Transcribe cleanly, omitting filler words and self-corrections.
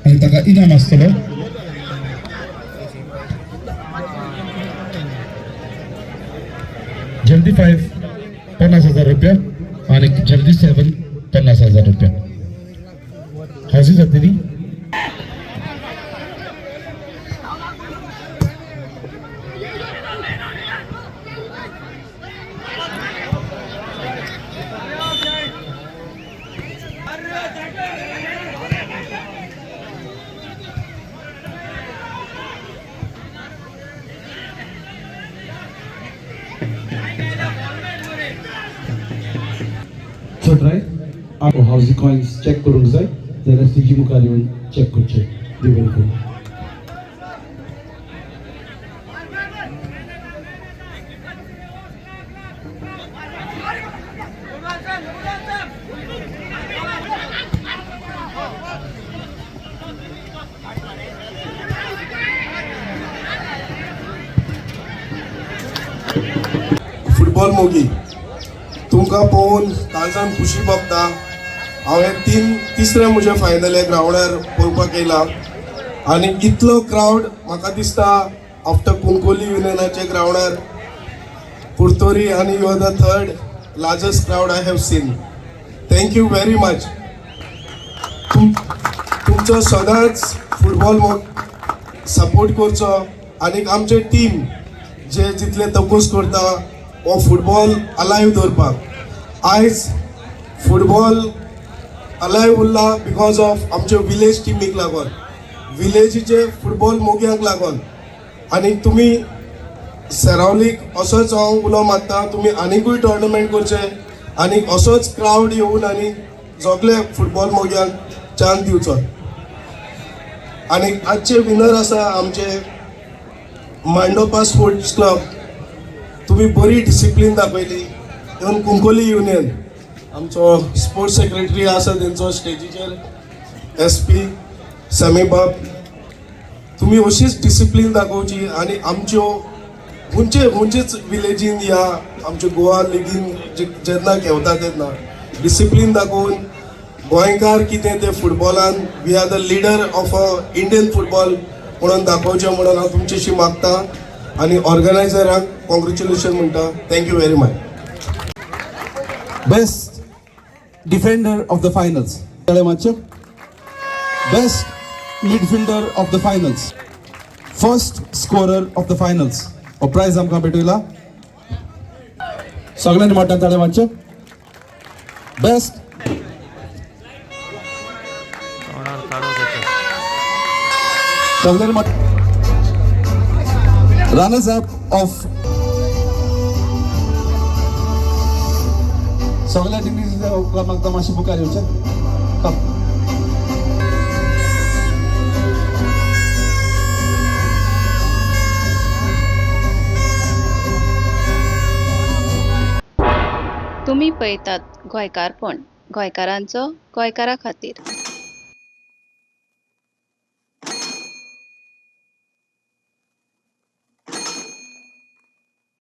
आनी ताका इनाम आसतलो. जल्दी 5 50,000 रुपया आनी जल्दी 7 50,000 रुपया. हाजी जातली. ट्राय हावजी कॉयन्स चॅक करूंक जाय जाल्यार स्टेजी मुखार येवन चॅक करचे. देव बरें करूं. फुटबॉल मोगी तुमकां पळोवन काळजान खुशी भोगता. हांवें तिसरें म्हजें फायनल ह्या ग्रावंडार पळोवपाक येयला आनी इतलो क्रावड म्हाका दिसता आफ्टर कुंकोली युनियनाच्या ग्रावंडार कुर्तोरी आनी you are the third largest crowd I have seen. Thank you very much. तुमचो सदांच फुटबॉल सपोर्ट करचो आनी आमचे टीम जे जितले तकूस करता हो फुटबॉल अलायव दवरपाक. आयज फुटबॉल अलायव उरला because of आमचे विलेज टिमीक लागून, विलेजीचे फुटबॉल मोग्यांक लागून. आनी तुमी सेरावलीक असोच हांव उलो मारता, तुमी आनिकूय टोर्नामेंट करचे आनी असोच क्रावड येवन आनी सगळे फुटबॉल मोग्यांक चान्स दिवचो. आनी आजचे विनर आसा आमचे मांडोपा स्पोर्ट्स क्लब. तुमी बरी डिसिप्लीन दाखयली. इवन कुंकोली युनियन आमचो स्पोर्ट्स सेक्रेटरी आसा तेंचो स्टेजीचेर SP सॅमी बाब, तुमी अशीच डिसिप्लीन दाखोवची आनी आमच्यो खंयचे खंयचेच विलेजीन या आमच्या गोवा लिगीन जेन्ना खेळटा तेन्ना डिसिप्लीन दाखोवन गोंयकार कितें ते फुटबॉलान we are the leader of a Indian football म्हणून दाखोवचें म्हणून हांव तुमच्याशी मागता आनी ऑर्गनायझरांक कॉंग्रेच्युलेशन म्हणटा. Thank you very much. Best defender of the finals मातशें, best midfielder of the finals, first scorer of the finals हो प्रायज आमकां भेटयला. सगळ्यांनी मोठ्यान ताळे मातशें. बेस्ट सगळ्यांनी मोठ रनर्स अप ऑफ सगळ्या टिमी मागता मातशें मुखार येवचें. Come. तुमी पळयतात गोंयकारपण, गोंयकारांचो गोंयकारा खातीर.